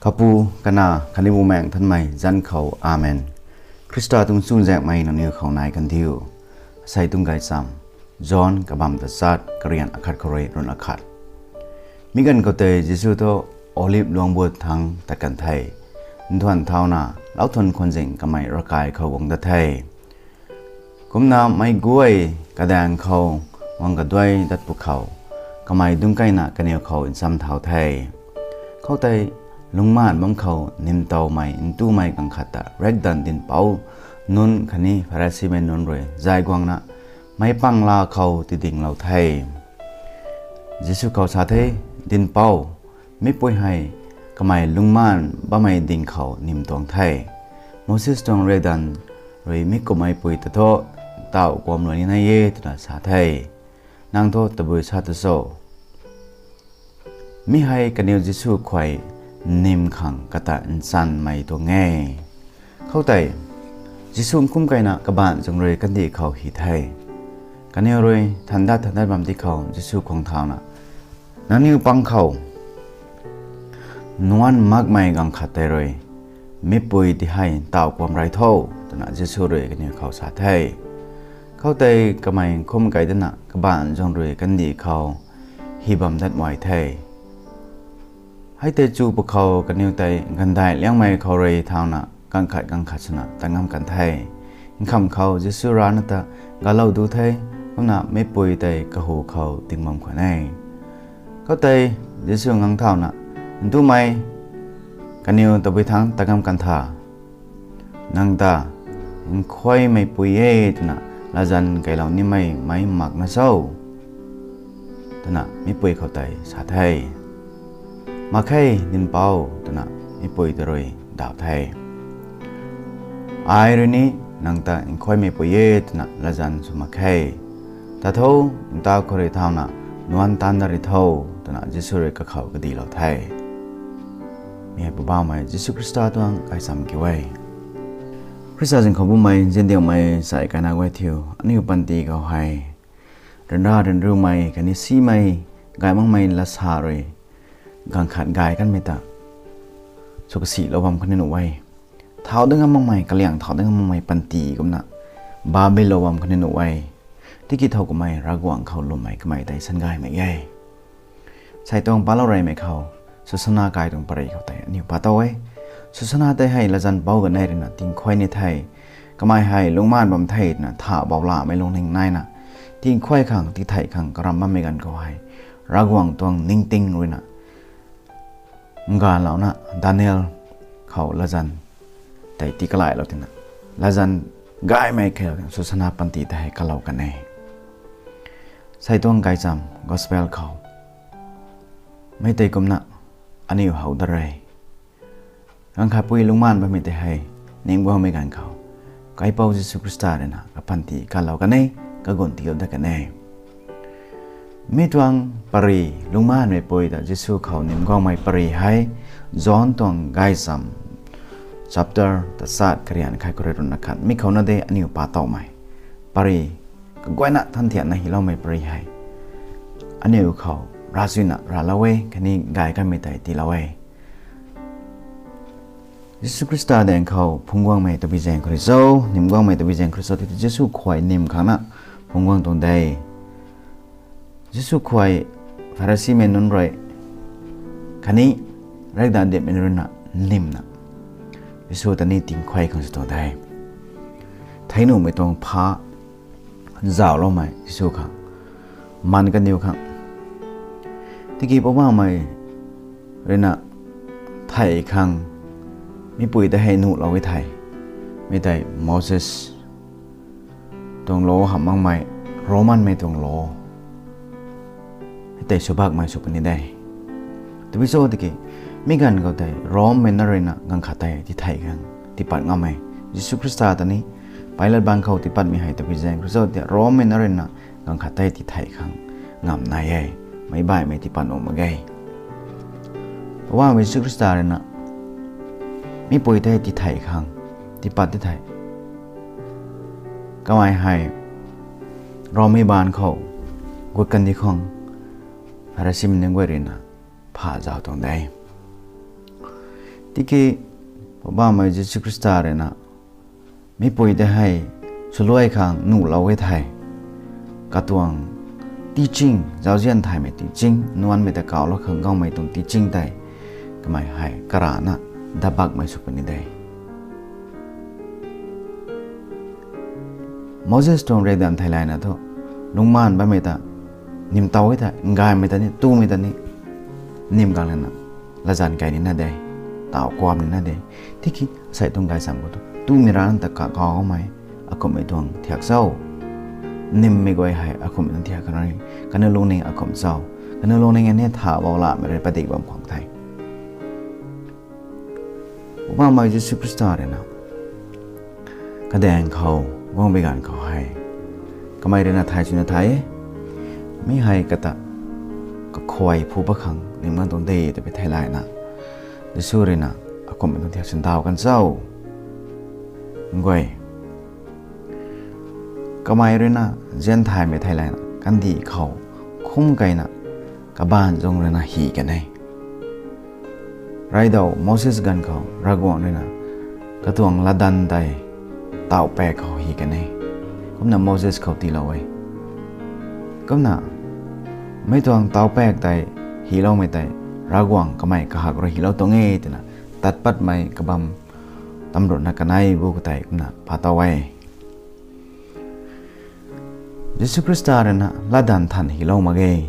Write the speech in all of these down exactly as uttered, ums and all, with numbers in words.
Kapu, Kanac khatni Bumaengh Nthanmei zanc khou, Amen. Khrista tuang chuzaenghmei nangniw khou nai kandiu. Asei tuang gaychamv, John kabamv tachat, karian akhat khou rui ruhna khat. Mi ganv khou tei Jisu thu Olive luangc but thangc tat kan the. Nthuanh thauna, lauthun khwanzing kamei ravkai khou guang dat the. Kumna meic guay kadaeng khou guang kaduai dat pwkhou, kamei dungc keyna kaniw khou ncham thau the. Khoutei lungcmaanv bam khou nimtowmei ntumei ganv khat ta riakdanv dinhpouc nunc khatni Pharisimei nunc rui zay guangna meic pangla khou tidinglou the. Jisu khou sa the, Dinhpouc, mipui hei kamei lungcmaanv bammei ding khou nim tuang the. Mosis tuang riakdanv rui mi kumhmeipui ta thu ntauh kuamlou ni nai e twna sa the. Nang thu tabui sa tu cho? Mi hei kaniw Jisu khuay nim khang kata nchanmei tuang e. Khoutei Jisu nkum keyna kabaanc zaeng rui kandih khou hy the. Kaniw rui thandat thandat bam ti khou Jisu khang thauna, Nangniw pang khou nuanc makmei ganv khat tei rui mipui ti hei ntauh kuam rey tho, twna Jisu rui kaniw khou sa the. Khoutei kamei nkum key dana kabaanc zaeng rui kandih khou hy bam dat mai the. Hei tei chu pwkhou kaniw tei gandai liangmei khou rui thauna ganv khat ganv khat swna tat ngam kan the. Nkham khou Jisu rana ta galou du the, kumna mipui tei kahu khou ting bam khwan e. Khoutei Jisu ngang thauna, Ntumei, kaniw tabui thangc tat ngam kan tha? Nang ta nkhuaymeipui e twna latzan keylou nimei meic makna cho? twna mipui khou tei sa the. Mak khe, Dinhpouc, twna mipui ta rui daw the. Ai rui ni nang ta nkhuaymeipui e twna latzan sw mak khe. Tat tho, ntaw khou rui thauna nuanc taanv dat rui tho, twna Jisu rui kakhou kadilou the. Mi hei Poubauhmei Jisu Khrista tuang gaychamv kiu e. Khrista zaeng khou bumei nziandiangmei sai kaina guay thiu, aniu panty khou hei ryanra ryanriumei khatni simei gay makmei lasa rui ganv khat gay kanmei ta sw kasilou bam khatni nuh e. Thau dat ngam makmei, kaliang thau dat ngam makmei panty kumna babilou bam khatni nuh e. Tiki thow kummei Ravguangc khou lwmmei kamei tei sangaymei e. Sei tuang palou reymei khou, Susana kai tuang pary khou tei aniu pa tow e. Susana tei hei latzan pou kanei ruina tinkhuay ni the. Kamei hei lungcmaanv bam the twna tha boulamei lungning naina, tinkhuay khang tithei khang karam bammei ganv khou hei, Ravguangc tuang ningting ruina nganvlouna Daniel khou latzan tei tii kalailou tina, latzan gaymei kheilou tina Susana panty tei hei kalou kan e. Sei tuang gaychamv gospel khou mei tei kumna aniu how dat re. Ganv khatpui lungcmaanv bammei tei hei ning guangmei ganv khou Kaipouc Jisu Khrista ruina kapanty kalou kan e, kagun tiilou dat kan e. Mi tuang pary, lungcmaanvmeipui ta Jisu khou nim guangmei pary hei John tuang gaychamv chapter tachat, karian khat khou rui ruhna khat mi khou na de aniu pa towmei pary, kaguayna than thianna hyloumei pary hei aniu khou ravsuina raclou e khatni gay kanmei tei tiilou e. Jisu Khrista daeng khou phungc guangmei tabui zaeng khou rui cho, nim guangmei tabui zaeng khou rui cho, tiki Jisu khuay nim khangna phungc guang tuang de. Jisu khuay Pharisimei nunc rui khatni riakdanv dinhmei ruina nimna Jisu ta ni tinkhuay khang sw tuang de. Theic nuhmei tuang pha zauhloumei Jisu khang, man kaniw khang. Tiki Poubauhmei ruina theih khang mipui tei hei nuhlou e thei, mi tei Moses tuang law hamh makmei, Romanmei tuang law hei tei swbakmei sw puni de. Tabui cho tiki mi ganv khou tei Rommei na ruina ganv khat tei titheih khang tiipat ngam e. Jisu Khrista ta ni Pilat bangc khou tiipatmei hei tabui zaeng khou cho tei Rommei na ruina ganv khat tei titheih khang ngam nai e, meic baihmei tiipat nuh mak ge. Poubauhmei Jisu Khrista ruina mipui tei titheih khang tiipat ti thei, kamei hei Rommei baanv khou gut kandi khang Pharisimei nunc guay ruina pha zauh tuang de. Tiki Poubauhmei Jisu Khrista rui na mipui tei hei swluai khang nuhlou e thei, katuang teaching, zauzian thaymei teaching, nuanmei ta kawlou khang guangmei tuang teaching tei kamei hei karana dabakmei sw puni de. Moses tuang riakdanv theilayna thu, lungmaan bammei ta, nimtow e thei, ngaymei ta ni, tumei ta ni, nim gang lana, latzan kei nina de, taw kuam nina de, tiki asei tuang gaychamv khou tu, tumei rana ta kakawmei, akumhmei tuang thiak cho, nimmei guay hei akumhmei tuang thiak kha ni, kaniw lungning akumh cho, kaniw lungning e ni tha bou lamei rui padik bam khwang the. Poubauhmei Jisu Khrista rui na, kadaeng khou, guang bi ganv khou hei, kamei rui na thay swna thay e, mi hei kata, kakhuay phu pa khang nim gan tuang de twpui theilayna, Jisu rui na, akumhmei tuang thiak swn daw kan cho, guay. Kamei rui na, zian thaymei theilayna, kandih khou, khum keyna, kabaanc zung rui na hi kan e. Raidau Moses ganv khou, Ravguangc rui na, katuang latdanv tei, tawpak khou hi kan e. Kumna Moses khou tiilou e. Kumna, mei tuang tawpak tei, hiloumei tei, Ravguangc kamei kahak rui hilou tuang e twna, tat patmei kabam, tamruna kanei bu khou tei kumna pha tow e. Jisu Khrista rui na latdanv than hilou mak ge,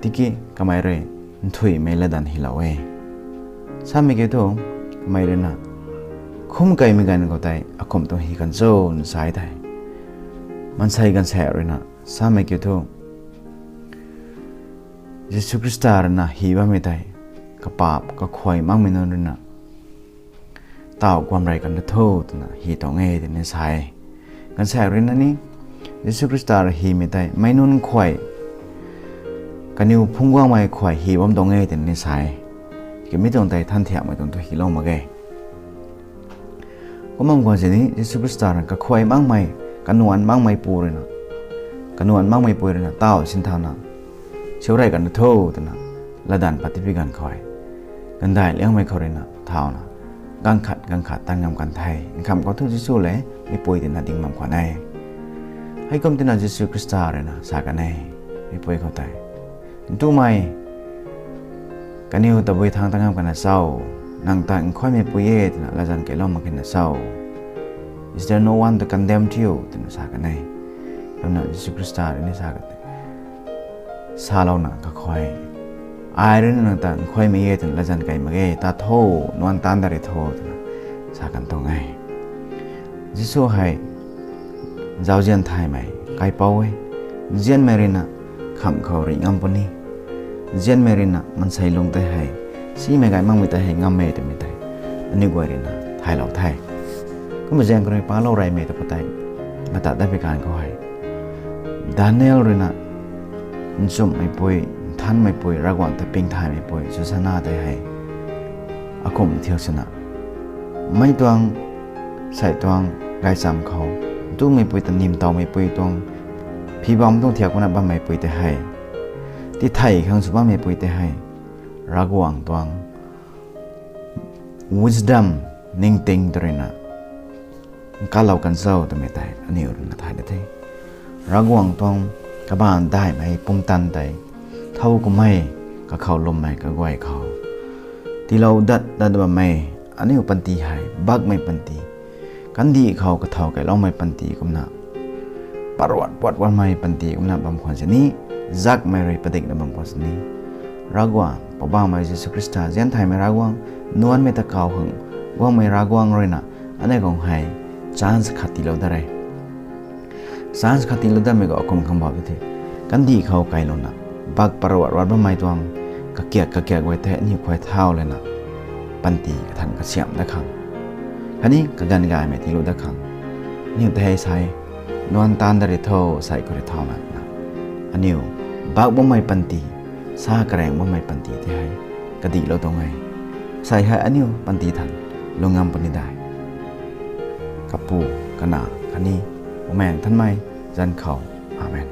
tiki kamei rui nthuihmei latdanv hilou e. Samei kiu thu, kamei rui na, khum keymei ganv khou tei akumh tuang hi kan cho na sa e thei. Maansei gaanvsaekc rui na, samei kiu thu, Jisu Khrista rui na hi bammei tei, kapaap, kakhuay makmei nunc rui na, taw kuam rey kan tho twna hi tuang e twna sa e. Gaanvsaekc rui na ni, Jisu Khrista rui himei tei, meic nunc khuay, kaniw phungc guangmei khuay hi bam tuang e twna ni sa e. Tiki mi tuang tei than thiakmei tuang thu hilou mak ge. Kum bam khwan sini, Jisu Khrista rui kakhuay makmei, kanuan makmei pu rui na, kanuan makmei pui rui na, taw sinthana, siu rey kan tho twna, latdanv pat tipi ganv khou, gandai liangmei khou rui na, thauna, ganv khat, ganv khat tan ngam kan the, nkham khou thu Jisu le, mipui tina ding bam khwan e. Heikum tina Jisu Khrista rui na, sa kan e, mipui khou tei. Ntumei, kaniw tabui thangc ta ngam kana cho, nang ta nkhuaymei pui e twna latzan keylou mak khe na cho? Is there no one to condemn you? Twna sa kan e. Kumna Jisu Khrista rui ni sa kan e. Salouna kakhuay. Ai rui na nang ta nkhuaymei e twna latzan key mak ge, ta tho, nuan taanc dat ri tho, twna sa kan tuang e. Jisu hei, zauzian thaymei, kaipouc e. Nzianmei rui na, khamh khou rih ngam puni. Nzianmei rui na, maansei lung tei hei, simei gay makmei tei hei ngam e twmei tei, aniu guay rui na, thaylou the. Kumna zaeng khou rui palou reymei ta khou tei, mata dat pi kan khou hei, Daniel rui na, nchumhmeipui, nthanmeipui, Ravguangc ta pingthaymeipui, Susana tei hei, akumh thiak swna, mei tuang, sei tuang, gaychamv khou, ntumei pui ta nimtowmei pui tuang, phi bam tuang thiak kumna bammei pui tei hei, tithei khang sw bammei pui tei hei, Ravguangc tuang, wisdom, ningting tw rui na, nkalou kan cho twmei tei, aniu rui na thay da the. Ravguangc tuang, kabaanc daihmei pumtan tei, thow kummei, kakhou lwmmei kaguay khou, tiilou dat dat bammei, aniu panty hei, bakmei panty, kandih khou kathow keyloumei panty kumna, parwat puat wanmei panty kumna bam khwan sini, zakmei rui padikna bam khwan sini, Ravguangc, Poubauhmei Jisu Khrista, zian thaymei Ravguangc, nuanmei ta kaw khang guangmei Ravguangc rui na, aniu khang hei, chance khat tiilou dat re. Chance khat tiilou datmei khou akum khang bau tei the. Kandih khou keylouna, bak parwat rwat bammei tuang, kakiak kakiak guay tei aniu khuay thau lana, panty kathan kasiamh dat khang, khatni kaganv gaymei tiilou dat khang, aniu tei hei sei, nuan taanc dat ri tho, sei khou rui thau lana, aniu, bak bammei panty, sa karaeng bammei panty tei hei, kadihlou tuang e. Sei hei aniu panty than, lung ngam puni de. Kapu, Kanac, khatni, Bumaengh Nthanmei, zanc khou. Amen.